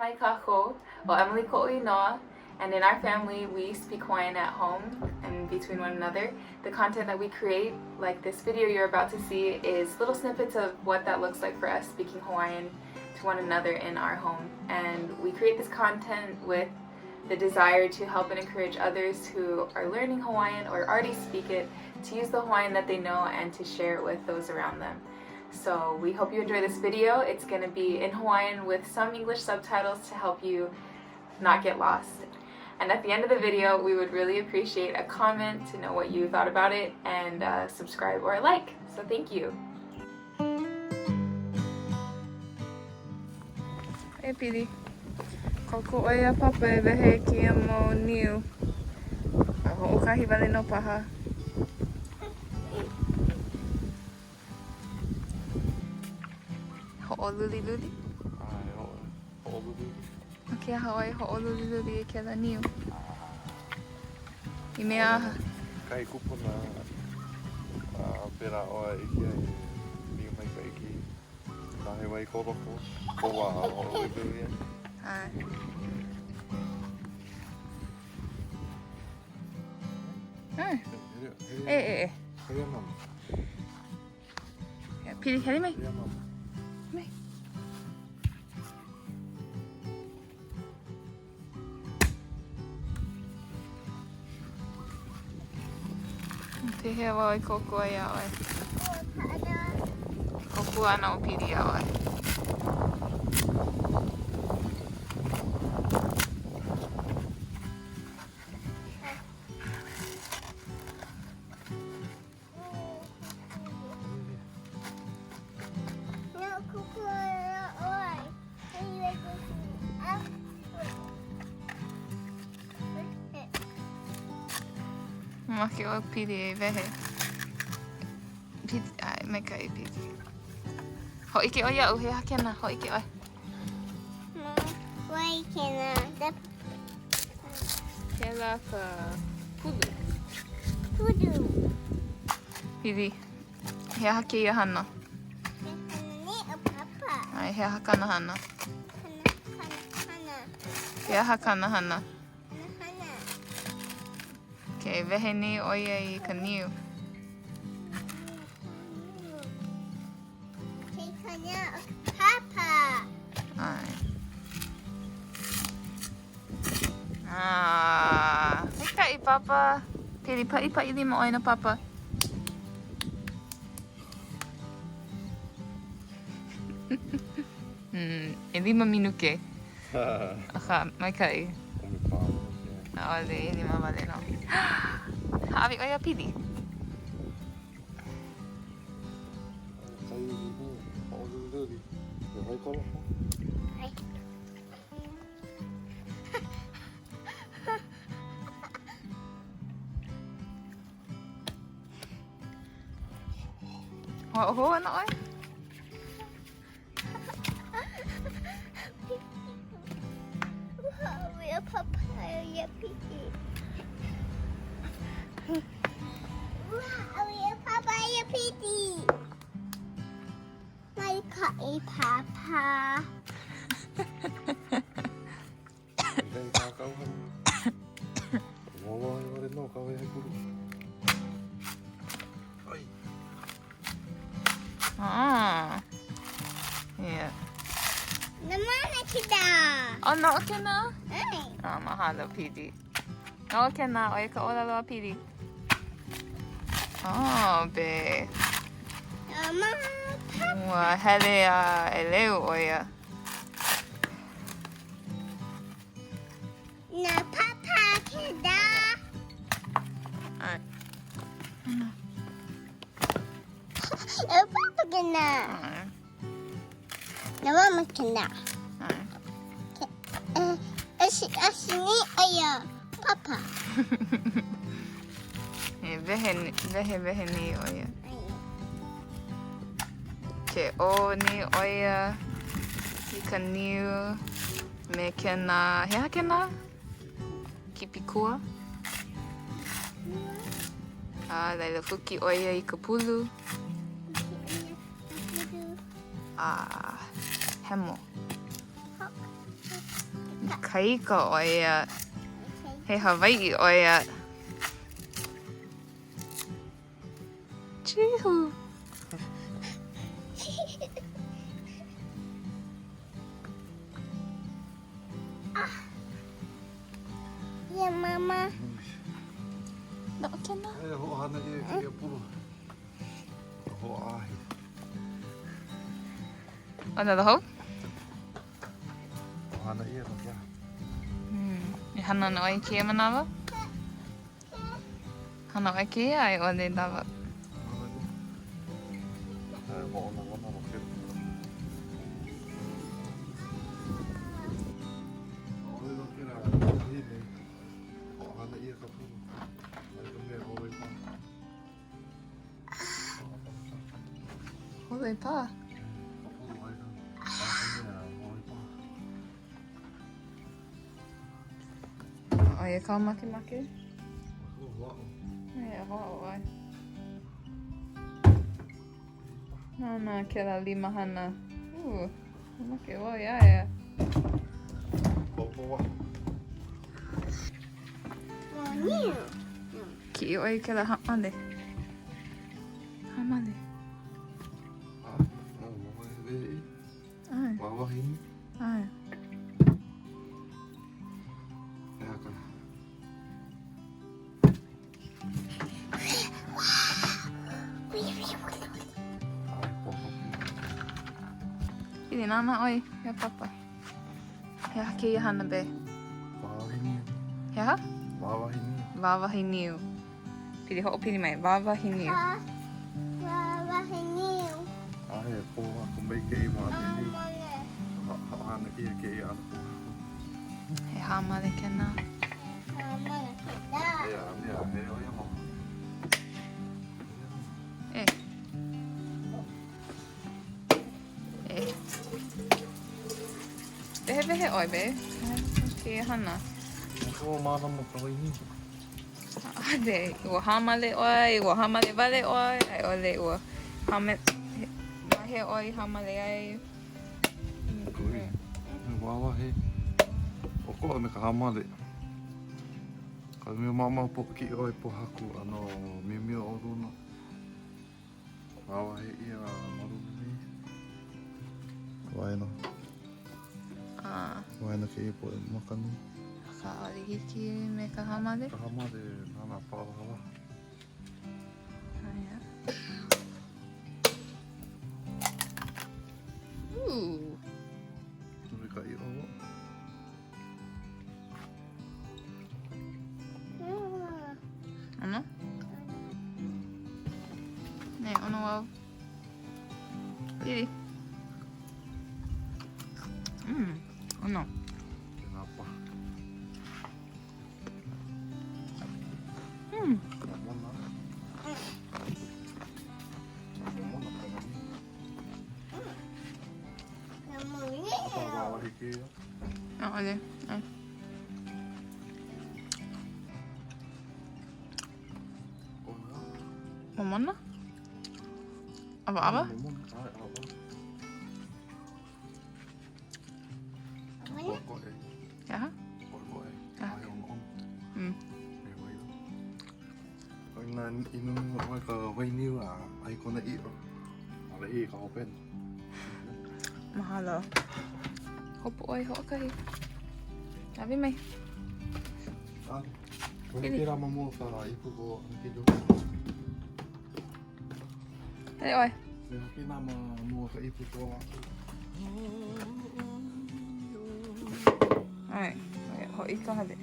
mai kākou. ʻO Emily koʻu inoa, and in our family we speak Hawaiian at home and between one another. The content that we create, like this video you're about to see, is little snippets of what that looks like for us speaking Hawaiian to one another in our home. And we create this content with the desire to help and encourage others who are learning Hawaiian or already speak it to use the Hawaiian that they know and to share it with those around them. So we hope you enjoy this video. It's going to be in Hawaiian with some English subtitles to help you not get lost. And at the end of the video, we would really appreciate a comment to know what you thought about it and uh, subscribe or like. So thank you. E Pili, kōkua ʻoe iā Papa e wehe i kēia mau niu. A hoʻokahi wale nō paha. Hoʻoluliluli? ʻAe, hoʻoluliluli. No ke aha ʻoe hoʻoluliluli i kēlā niu? I mea aha? Kahi kupuna a pēlā ʻoe e ʻike ai he niu maikaʻi kēia. Nā he wai ko loko, ko wā hoʻoluliluli ai. ʻAe. ʻAe. E, e, e. Hele mama. Pili, hele mai. Hele mama. Mai. Pehea wau e kōkua iā ʻoe? E kōkua ana ʻo Pili iā ʻoe. Mamake ʻo Pili e wehe. Pili, ʻae, maikaʻi Pili. Hōʻike ʻoe iaʻu, he aha kēnā, hōʻike ʻoe. Wai kēnā. Kēlā ka pulu. Pulu. Pili. He aha kēia hana? He hana nei o Papa. ʻAe, he aha kāna hana? Hana, hana, hana. He aha kāna hana? Hana, hana. Ke wehe nei ʻo ia i ka niu. Ke hana o Papa. ʻAe. Ah, maikaʻi, Papa. Pili paʻipaʻi lima ʻoe na Papa. mm, ʻelima minuke. Akā, maikaʻi. ʻAʻole, ʻelima wale nō. Hāʻawi ʻoe iā Pili. Hoʻohō ana ʻoe? Maikaʻi Papa. Ah. Yeah. Na mana kita. Oh, no kēnā? ʻAe. Oh, mahalo, Pili. No kēnā, ʻo ia ka ʻōlelo a Pili. Oh, be. Ua hele a ʻeleu ʻo ia. Na Papa kēnā. ʻAe. Na Papa kēnā. ʻAe. Na Mama kēnā. ʻAe. Asi asi ni aia Papa. E wehe, wehe, wehe nei ʻo ia. Ke ʻō nei ʻo ia i ka niu me kēnā, he aha kēnā? Kipikua. A laila huki ʻo ia i ka pulu. A hemo. Ikaika ʻo ia. He Hawaiʻi ʻo ia. Chihu. Yeah, mama. No, kena. E hoʻohana ʻia kēia pulu. Hoʻāhi. Another hou? Hoʻohana ʻia no ke aha? E hana ana ʻoe i kēia manawa? Hana ʻoe kēia a i ʻole lawa? Hōlei pā. ʻO ia kāu makemake? Aia, hoʻāʻo ʻoe. Nānā kēlā limahana. Ū, make wau iā ia. Kiʻi ʻoe i kēlā hāmale. Hāmale. ʻAe. Wāwahi. ʻAe. Ea ka. Pili nānā ʻoe iā Papa. He aha kēia hana be? Wāwahi niu. He aha? Wāwahi niu. Wāwahi niu. Pili hoʻopili mai. Wāwahi niu. Wāwahi niu. A he pōhaku maikaʻi ma ke niu. Hoʻohana ʻia kēia ʻano pōhaku. He hāmale kēnā. Hāmale kēnā. Ea, mea, he ʻo ia mau. E. E. Wehewehe ʻoe, be. Kēia hana. Ua mālama ka wai niu. ʻAʻole. Ua hāmale ʻoe, ua hāmale wale ʻoe, a i ʻole ua hāmale, ma hea ʻoe i hāmale ai? Kui. He wāwahi. ʻOkoʻa me ka hāmale. Ka mea maʻamau poʻokiʻi ʻoe pōhaku ʻano miomio o luna. Wāwahi ʻia ma luna nei. Waena. Ah. Waena kēia poʻe makani. Akā ʻaʻole hiki me ka hāmale? Ka hāmale nānā pālahalaha. Aia. Ooh. Nui ka ʻiʻo. ʻOno? Ne, ʻono wau. Pili. Mm, ʻono. Kēnā pa. Mm. Momona. Momona ka nani. Apa wāwahi kēia? ʻAʻole. ʻAe. Momona? ʻAwaʻawa? Momona, ʻae, ʻawaʻawa. Koʻekoʻe. He aha? Koʻekoʻe. Ah. ʻAe, ʻonoʻono. E wai la. Inā inu ʻoe ka wai niu a ʻai kona ʻiʻo. ʻAʻole hiki ka hopena. Mahalo. Hopu ʻoe hoʻokahi. Lawe mai. Ah, ʻo kēlā ma mua ka ipu ko ʻAnakele. Hele ʻoe. Me kēlā ma mua ka ipu ko lākou. ʻAe, hoʻi ka hale.